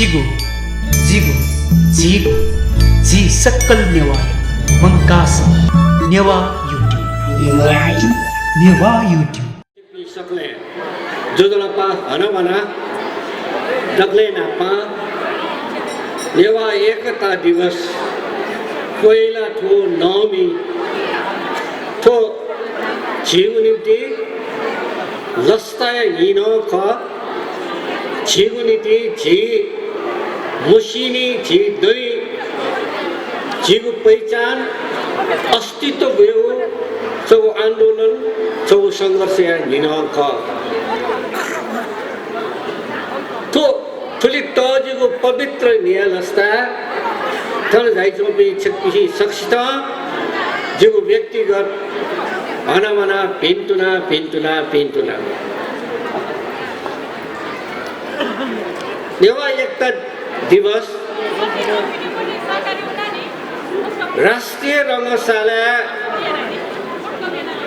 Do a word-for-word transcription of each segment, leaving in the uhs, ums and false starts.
जिगु, जिगु, झीगु, झी सकल नेवाःया मंकाः सः नेवाः YouTube। नेवाः YouTube। नेवाः YouTube। सकलें ज्वजलपा हनाबना दकलय् न्हापां नेवाः एकता दिवस पहिला थ्व नवमी थ्व झीगु निंतिं लसताया न्हि नं खः। झीगु निंतिं झी मसिनि, झी दनि, झीगु पहिचान, अस्तित्व ब्यूगु छगू आन्दोलन, छगू संघर्षया न्हि नं खः। थ्व थुलि तःजिगु पवित्र न्हिया लसताय् थन झाइच्वंपिं छिकपिं सकसितं जिगु व्यक्तिगत हनाबना भिन्तुना, भिन्तुना, भिन्तुना। नेवाः एकता दिवस राष्ट्रिय रंगशालाय्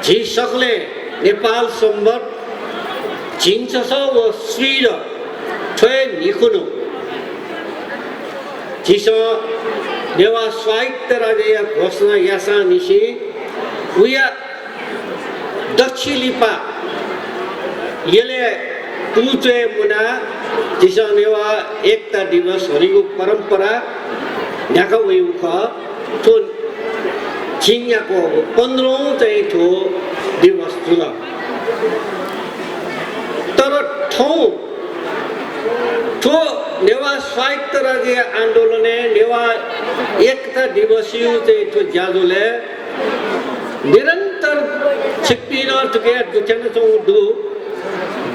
झी सकलें नेपाल संवत् झिंछसः व स्वीदँ थ्वय् न्हिकुन्हु झीसं नेवाः स्वायत्त राज्यया घोषणा याःसांनिसें उया दच्छि लिपा यलय् पुचय् मुनाः झीसं नेवाः एकता दिवस हनीगु परम्परा न्ह्याका वइगु खः। थ्व झिंन्याक्वःगु पन्ध्रौं चाहिँ थ्व दिवस जुल। तर थौं थ्व नेवाः स्वायत्त राज्य आन्दोलनय् नेवाः एकता दिवसया चाहिँ थ्व ज्याझ्वलय् निरन्तर छिकपिं नं थुकिया दुथ्यानाच्वंगु दु,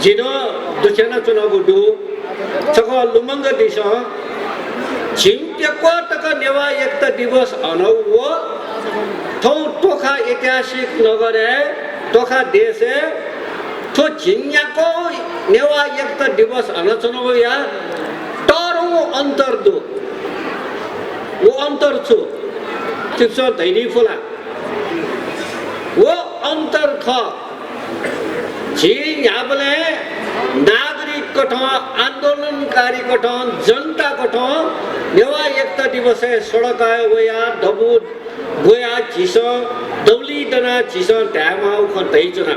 जि नं दुथ्यानाच्वनागु दु। छकः लुमंक दिसँ, झिंप्यक्वः तक नेवाः एकता दिवस हनागु व थौं तोखा ऐतिहासिक नगरय्, तोखा देशय् थ्व झिंन्याक्वः नेवाः एकता दिवस हनाच्वनागुया तःधंगु अन्तर दु। व अन्तर छु? छिकपिन्सं धयादी फु ला? व अन्तर खः। झी न्ह्याबलें नागरिक कथं, आन्दोलनकारी कथं, जनता कथं नेवाः एकता दिवसय् सडकय् वयाः दबू ग्वयाः झीसं दबुलिइ दनाः झीसं धायेमाःगु खँ धयाच्वना।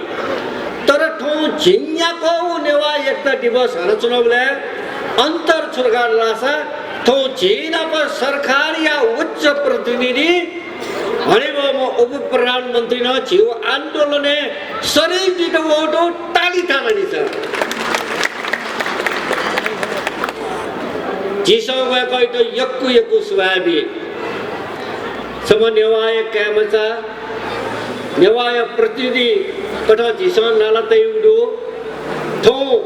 तर थौं झिंन्याक्वःगु नेवाः एकता दिवस हनाच्वनाबलय् अन्तर छु धकाः धाःसा थौं झी नाप सरकारया उच्च प्रतिनिधि हनेबहःम्ह उपप्रधानमन्त्री नं झीगु आन्दोलनय् सरिक जुइत वःगु दु, ताली थानादिसँ। झीसं वय्कःयात यक्व यक्व सुभाय् बी। छम्ह नेवाःया काय्मचा, नेवाःया प्रतिनिधि कथं झीसं नाला तयागु दु। थौं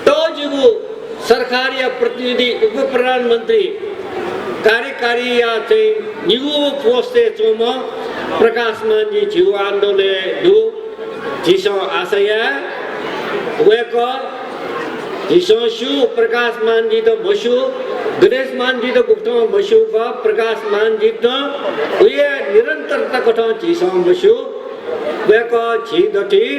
तःजिगु सरकारया प्रतिनिधि, उपप्रधानमन्त्री, कार्यकारीया चाहिँ निगू पोस्टय् च्वंम्ह प्रकाशमानजी झीगु आन्दोलनय् दु। झीसं आशा याये। वय्कः झीसं स्यू, प्रकाशमानजीत मस्यू, गणेशमानजीत गुकथं मस्यू खः, प्रकाशमानजीत नं उया निरन्तरता कथं झीसं मस्यू। वय्कः झी दथुइ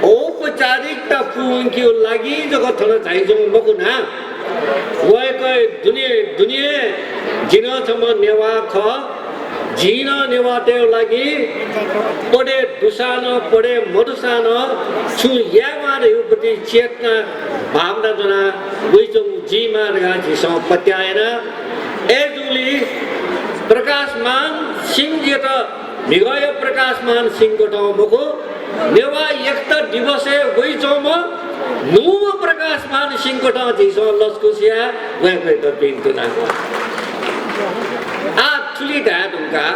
औपचारिकता पूवंकेगु लागि जक थन झाइच्वंगु मखु ना। वय्कः दुने, दुने जि नं छम्ह नेवाः खः। जिं नं नेवाःतय् लागि पदय् दुसां नं, पदय् मदुसां नं छुं यायेमाः धइगु प्रति चेतना भावना ज्वनाः वइच्वंगु जुइमाः धकाः झीसं पत्याः याना। अय्जूगुलिं प्रकाशमान सिंहयात म्हिगःया प्रकाशमान सिंह कथं मखु, नेवाः एकता दिवसय् वइच्वंम्ह न्हूम्ह प्रकाशमान सिंह कथं झीसं लसकुस याये, वय्कःयात भिन्तुना। आः थुलि धाये धुंकाः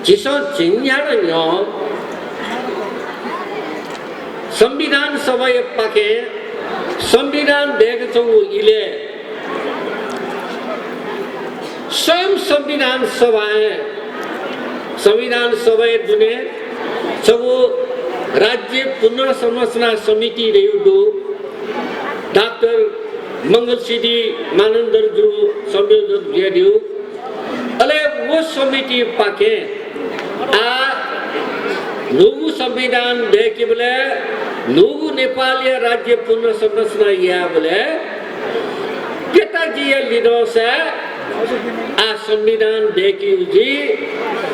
झीसं झिंन्यादँ न्ह्यः संविधान सभाया पाखें संविधान दय्काच्वंगु इलय् स्वयं संविधान सभाय्, संविधान सभाया दुने छगू राज्य पुनर्संरचना समिति धइगु दु। डाक्टर मंगलसिद्धि मानन्धर जु संयोजक जुयादीगु। अले व समितिपाखें आः न्हूगु संविधान दय्केबलय् न्हूगु नेपालया राज्य पुनर्संरचना यायेबलय् प्यताजीया लिधंसाय् आः संविधान दय्‌केगु जुइ,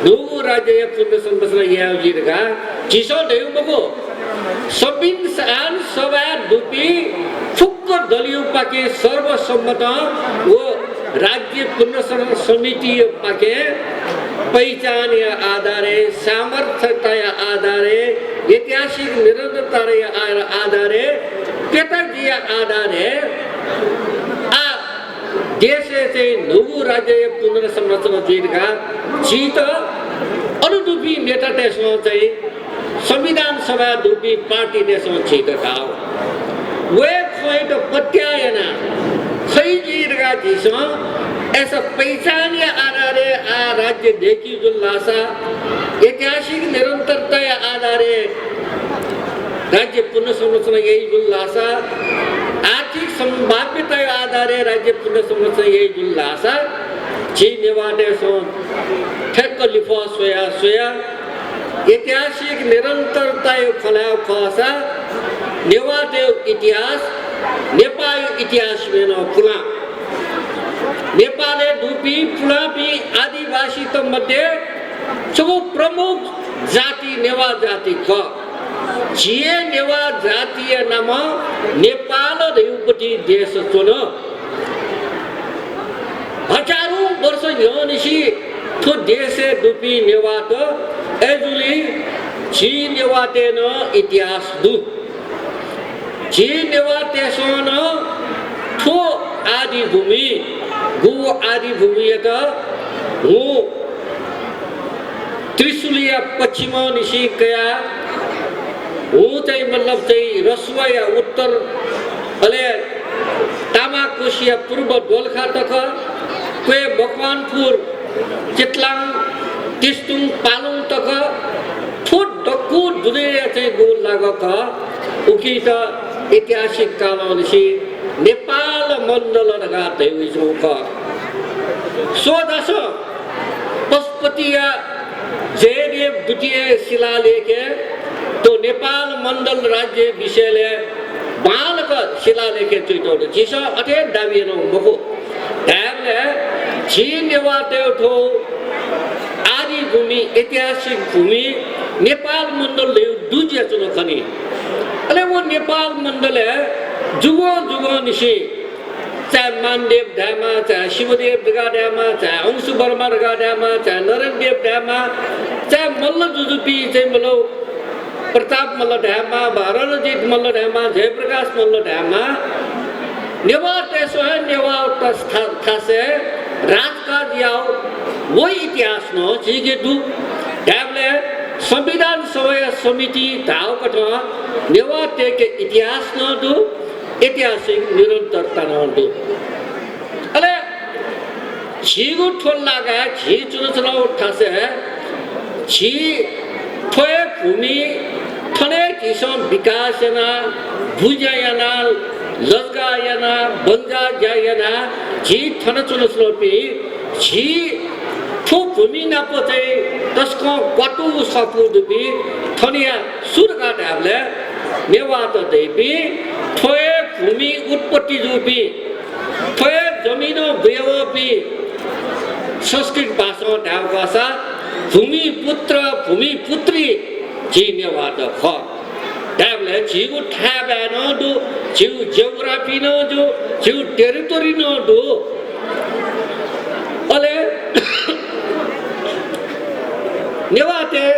न्हूगु राज्यया पुनर्संरचना यायेगु जुइ धकाः झीसं धयागु मखु। संविधान सभाय् दुपिं फुक्क दलयापाखें सर्वसम्मतं व राज्य पुनर्संरचना समितियापाखें पहिचानया आधारय्, सामर्थ्यताया आधारय्, ऐतिहासिक निरन्तरताया आ-, आधारय्, प्यताजीया आधारय् आः देशय् चाहिँ न्हूगु राज्यया पुनर्संरचना जुइ धकाः झीत अन दुपिं नेतातय्‌सं चाहिँ संविधान सभाय् दुपिं पार्टीतय्‌सं झीत धाःगु। व हे खँयात पत्याः यानाः खइ जुइ धकाः झीसं अय्‌सा पहिचानया आधारय् आः राज्य दय्‌केगु जुल धाःसा, ऐतिहासिक निरन्तरताया आधारय् राज्य पुनर्संरचना याइगु जुल धाःसा, आर्थिक सम्भाव्यताया आधारय् राज्य पुनर्संरचना याइगु जुल धाःसा, झी नेवाःतय्‌सं ठ्याक्क लिफः स्वयाः स्वयाः ऐतिहासिक निरन्तरताया खँ ल्हायेगु खःसा नेवाःतय् इतिहास नेपाःया इतिहासं नं पुलां। नेपालय् दुपिं पुलांपिं आदिवासीत मध्ये छगू प्रमुख जाति नेवाः जाति खः। झी हे नेवाः जातिया नामं नेपाल धयागु पति देश च्वन। हजारौं वर्ष न्ह्यःनिसें थ्व देशय् दुपिं नेवाःत, अय्‌जूगुलिं झी नेवाःतय् नं इतिहास दु। झी नेवाःतय्‌सं नं थ्व आदिभूमि, गु आदिभूमियात हुँ त्रिशुलिया पश्चिमंनिसें कयाः हुँ चाहिँ मतलब चाहिँ रसुवाया उत्तर, अले तामाकोसिया पूर्व दोलखा तक, क्वय् मकवानपुर, चितलाङ, तिस्तुङ, पालुङ तक थ्व दक्व दुनेया चाहिँ गु लागां खः। उकियात ऐतिहासिक कालंनिसें नेपाल मण्डल धकाः धयागु खः। स्वयादिसँ, पशुपतिया जयदेव द्वितीय शिलालेखय् थ्व नेपाल मण्डल राज्य विषयलय् बांलाक शिलालेखय् च्वयातःगु दु। झीसं अथे दाबी यानागु मखु। धायेबलय् झी नेवाःतय् थ्व आदिभूमि, ऐतिहासिक भूमि नेपाल मण्डल धयागु दु जुयाच्वन खनी। अले व नेपाल मण्डलय् जुगं जुगंनिसें चाहे मानदेव धायेमा, चाहे शिवदेव धकाः धायेमा, चाहे अंशुवर्मा धकाः धायेमा, चाहे नरेनदेव धायेमा, चाहे मल्ल जुजुपिं चाहिँ मल्ल प्रताप मल्ल धायेमा, रणजित मल्ल धायेमा, जयप्रकाश मल्ल धायेमा, नेवाःतय्‌सं हे नेवाःत था-, थासय् राजकाज याःगु व इतिहास नं झीके दु। धायेबलय् संविधान सभाया समितिं धाःगु कथं नेवाःतय्‌के इतिहास नं दु, ऐतिहासिक निरन्तरता नं दु। अले झीगु थ्व लागाय् झी च्वनाच्वनागु थासय् झी थ्व हे भूमि थन हे झीसं विकास यानाः, भुइँज्या यानाः, लजगाः यानाः, बंजाः ज्या यानाः झी थन च्वनाच्वनापिं झी थ्व भूमि नाप चाहिँ तसकं क्वातुः सफू दुपिं थनया सु धकाः धायेबलय् नेवाःत धइपिं थ्व हे भूमि उत्पत्ति जूपिं, थ्व हे जमिनं बुयावःपिं, संस्कृत भाषां धायेगु खःसा भूमिपुत्र, भूमिपुत्री झी नेवाःत खः। धायेबलय् झीगु थाय्‌बाय् नं दु, झीगु geography नं दु, झीगु territory नं दु। अले नेवाःतय्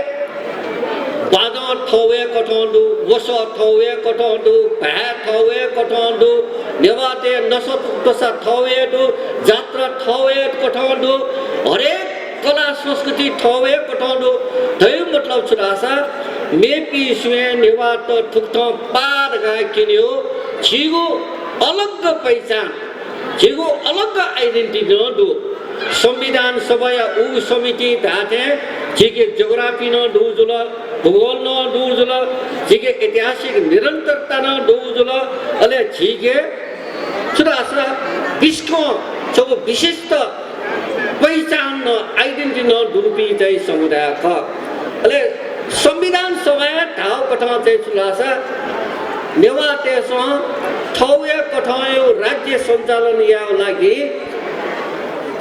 बाजं थःगु हे कथं दु, वसः थःगु हे कथं दु, भाय् थःगु हे कथं दु, नेवाःतय् नसा त्वसा थःगु हे दु, जात्रा थःगु हे कथं दु, हरेक कला संस्कृति थःगु हे कथं दु। धयागु मतलब छु धाःसा मेपिं सुयां नेवाःत थुकथं पाः धकाः क्यनेगु झीगु अलग पहिचान, झीगु अलग identity नं दु। संविधान सभाया उ समितिं धाःथें झीके geography नं दुगु जुल, भूगोल नं दुगु जुल, झीके ऐतिहासिक निरन्तरता नं दुगु जुल, अले झीके छु धाःसा बिस्कं छगू विशिष्ट पहिचान नं, identity नं दुपिं चाहिँ समुदाय खः। अले संविधान सभाय् धाःगु कथं चाहिँ छु धाःसा, नेवाःतय्‌सं थःगु कथंया राज्य सञ्चालन यायेगु लागि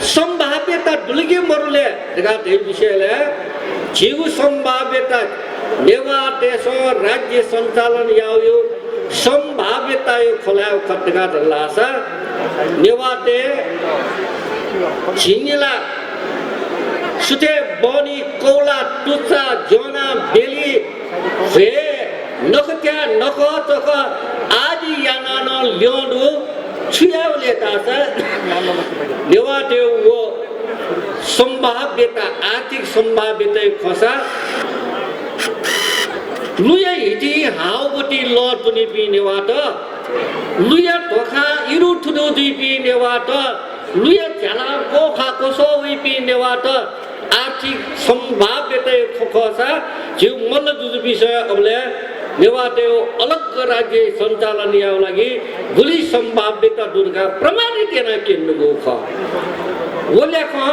सम्भाव्यता दुल कि मरुले धकाः धइगु विषयलय् झीगु सम्भाव्यता, नेवाःतय्‌सं राज्य सञ्चालन यायेगु सम्भाव्यताया खँ ल्हायेगु खः धकाः धाःसा, नेवाःतय् झिंनिला सुथय् बहनी कौला, तुचा, ज्वना, बेली, झ्वय्, नखःथ्याः, नखःचखः आदि यानाः नं ल्यं दु। छु यायेगु ले धाःसा नेवाःतय् व सम्भाव्यता, आर्थिक सम्भाव्यता खःसा लुँया हितिं हाःगुति लः दुनिपिं नेवाःत, लुँया ध्वाखां इरु थुदु जुइपिं नेवाःत, लुँया झ्यालां क्वखा क्वसः वइपिं नेवाःत आर्थिक सम्भाव्यता खः खःसा झीगु मल्ल जुजुपिंसं अबलय् नेवाःतय् अलग राज्य सञ्चालन यायेगु लागि गुलि सम्भाव्यता दु धकाः प्रमाणित यानाः क्यनादीगु खः। व ल्याखं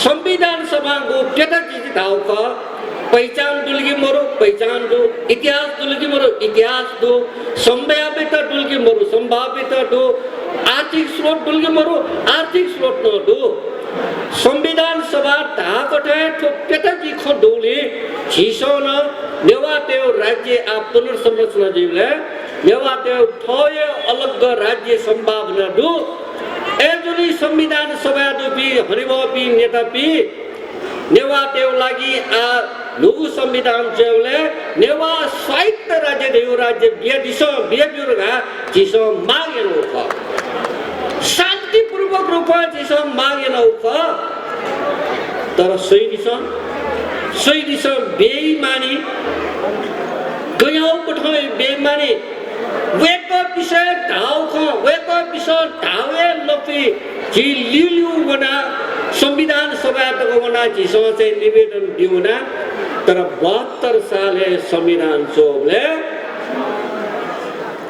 संविधान सभां गु प्यता जिं धाःगु खः। पहिचान दुल कि मरु, पहिचान दु। इतिहास दुल कि मरु, इतिहास दु। सम्भाव्यता दुल कि मरु, सम्भाव्यता दु। आर्थिक स्रोत दुल कि मरु, आर्थिक स्रोत नं दु। संविधान सभा धाःकथं थ्व प्यता जि खँ दुगुलिं झीसं नं नेवाःतय् राज्य आः पुनर्संरचना जुइबलय् नेवाःतय् थःगु अलग राज्य सम्भावना दु। अय्‌जूगुलिं संविधान सभाय् दुपिं हनेबहःपिं नेतापिं नेवाःतय् लागि आः न्हूगु संविधान च्वयेबलय् नेवाः स्वायत्त राज्य धइगु राज्य बियादिसँ, बियाब्यु धकाः झीसं माग यानागु खः। शान्तिपूर्वक रूपं झीसं माग यानागु खः। तर स्वयादिसँ, स्वयादिसँ, ब्ययेमानि, गज्याःगु कथं ब्ययेमानि। वय्‌कःपिंसं धाःगु खँ, वय्‌कःपिंसं धाःगु हे लँपुइ झी ल्यूल्यू वनाः संविधान सभाय् तक वनाः झीसं चाहिँ निवेदन ब्यूगु ना। तर बहत्तर सालय् संविधान च्वःबलय्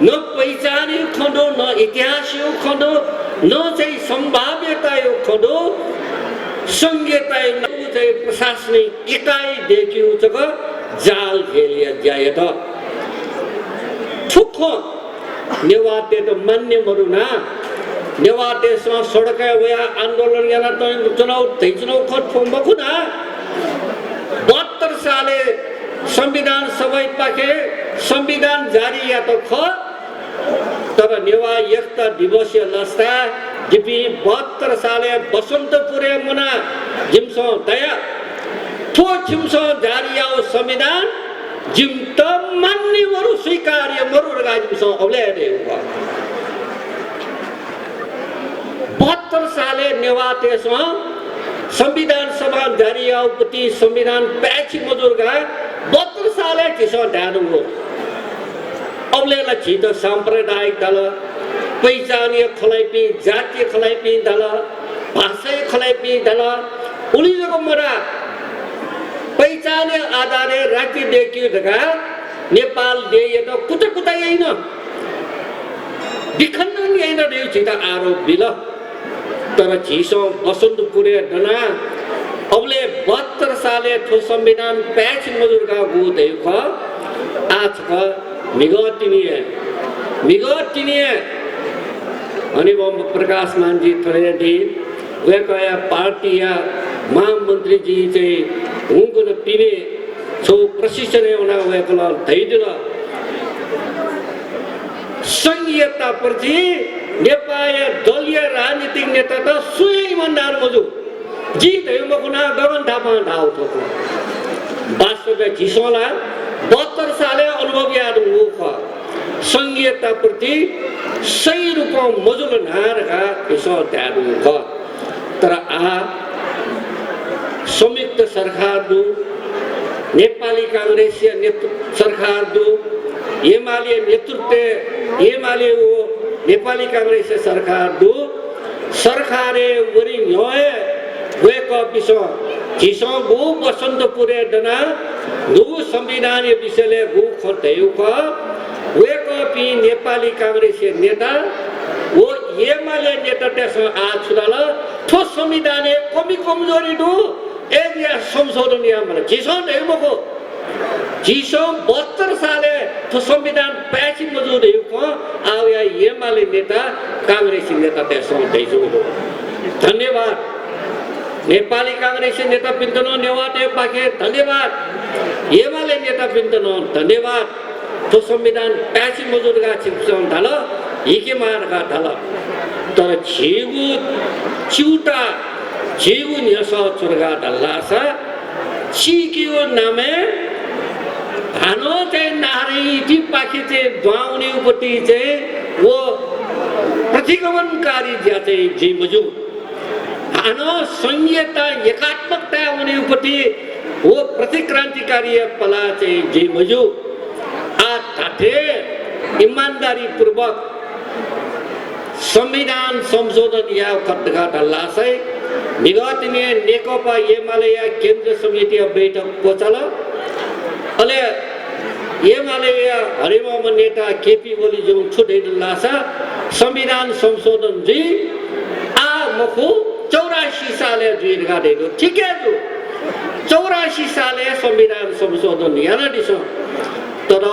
न पहिचानया खँ दु, न इतिहासया खँ दु, न चाहिँ सम्भाव्यताया खँ दु, संघीयताया न चाहिँ प्रशासनिक इकाइ दय्‌केगु जक जालघेलया ज्या यात। थुकथं नेवाःतय्‌त मान्य मदुना, नेवाःतय्‌सं सडकय् वयाः आन्दोलन यानातःगु च्वनागु धइच्वनागु खँ थ्व मखु ना। बहत्तर सालय् संविधान सभापाखें संविधान जारी यात खः, तर नेवाः एकता दिवसया लसताय् जिपिं बहत्तर सालय् बसन्तपुरय् मुनाः जिमिसं धया, थ्व छिमिसं जारी याःगु संविधान जिमित मान्य मदु, स्वीकार्य मदु धकाः जिमिसं अबलय् धयागु खः। बहत्तर सालय् नेवाःतय्‌सं संविधान सभां जारी याःगु पति संविधान पाय्‌छि मजू धकाः बहत्तर सालय् झीसं धायेधुंगु। अबलय् ला झीत साम्प्रदायिक धाल, पहिचानया खँ ल्हाइपिं, जातीय खँ ल्हाइपिं धाल, भाषाया खँ ल्हाइपिं धाल, उलि जक मधाः, पहिचानया आधारय् राज्य दय्‌केगु धकाः नेपाल देय्‌यात कुचा कुचा याइन, विखण्डन याइन धयागु झीत आरोप बिल। तर झीसं बसन्तपुरय् दनाः अबलय् बहत्तर सालय् थ्व संविधान पाय्‌छि मजू धकाः गु धयागु खः। आः छकः म्हिगः तिनि हे, म्हिगः तिनि हे हनेबहःम्ह प्रकाशमानजी थन हे दी। वय्‌कःया पार्टीया महामन्त्रीजी चाहिँ हुंकन पिने छगू प्रशिक्षणय् वनाः वय्‌कलं धयादिल, संघीयताप्रति नेपाःया दलया राजनीतिक नेतात सुं हे इमान्दार मजू। जिं धयागु मखु ना, गगन थापां धाःगु थ्व खँ। वास्तवय् झीसं ला बहत्तर सालय् अनुभव यायेधुंगु खः। संघीयताप्रति सही रूपं मजुल ना धकाः झीसं धायेधुंगु खः। तर आः संयुक्त सरकार दु, नेपाली कांग्रेसया नेतृ-, सरकार दु, एमाले नेतृत्वय् एमाले व नेपाली कांग्रेसया सरकार दु। सरकारय् वने न्ह्यः हे वय्‌कःपिंसं झीसं गु बसन्तपुरय् दनाः न्हूगु संविधानया विषयलय् गु खँ धयागु खः, वय्‌कःपिं नेपाली कांग्रेसया नेता व एमाले नेतातय्‌सं आः छु धाल, थ्व संविधानय् कमी कमजोरी दु, अय्‌जुयाः संशोधन यायेमाल। झीसं धयागु मखु। झीसं बहत्तर सालय् थ्व संविधान पाय्छि मजू धइगु खँ आः वया एमाले नेता, कांग्रेसी नेतातय्सं धयाच्वंगु दु। धन्यवाद। नेपाली कांग्रेसी नेतापिन्त नं नेवाःतय्पाखें धन्यवाद। एमाले नेतापिन्त नं धन्यवाद। थ्व संविधान पाय्छि मजू धकाः छिकपिन्सं धाल, हिकेमाः धकाः धाल। तर झीगु च्यूताः, झीगु न्ह्यसः छु धकाः धाल धाःसा, चीकिगु नामय् हानं चाहिँ नारायणहिटीपाखे चाहिँ दुहां वनेगुपति चाहिँ व प्रतिगमनकारी ज्या चाहिँ जुइ मज्यू। हानं संघीयता, एकात्मकताय् वनेगुपति व प्रतिक्रान्तिकारीया पलाः चाहिँ जुइ मज्यू। आः धात्थें इमानदारीपूर्वक संविधान संशोधन यायेगु खः धकाः धाल धाःसा, विगत दिनय् नेकपा एमालेया केन्द्रीय समितिया बैठक क्वचाल। अले एमालेया हनेबहःम्ह नेता केपी ओलीजुं छु धयादिल धाःसा, संविधान संशोधन जुइ, आः मखु, चौरासी सालय् जुइ धकाः धयादिल। ठीक हे दु, चौरासी सालय् संविधान संशोधन यानादिसँ। तर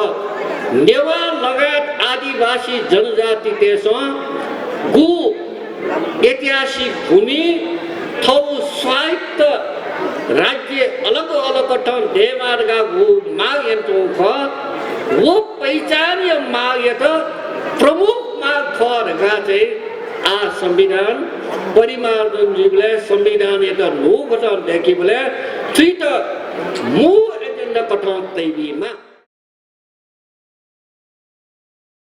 नेवाः लगायत आदिवासी जनजातितय्सं गु ऐतिहासिक भूमि, थःगु स्वायत्त राज्य अलग अलग थें दयेमाः धकाः गु माग यानाच्वंगु खः, व पहिचानया मागयात प्रमुख माग खः धकाः चाहिँ आः संविधान परिमार्जन जुइबलय्, संविधानयात न्हूकथं दय्केबलय् थुइत मू agenda कथं तयाबीमाः।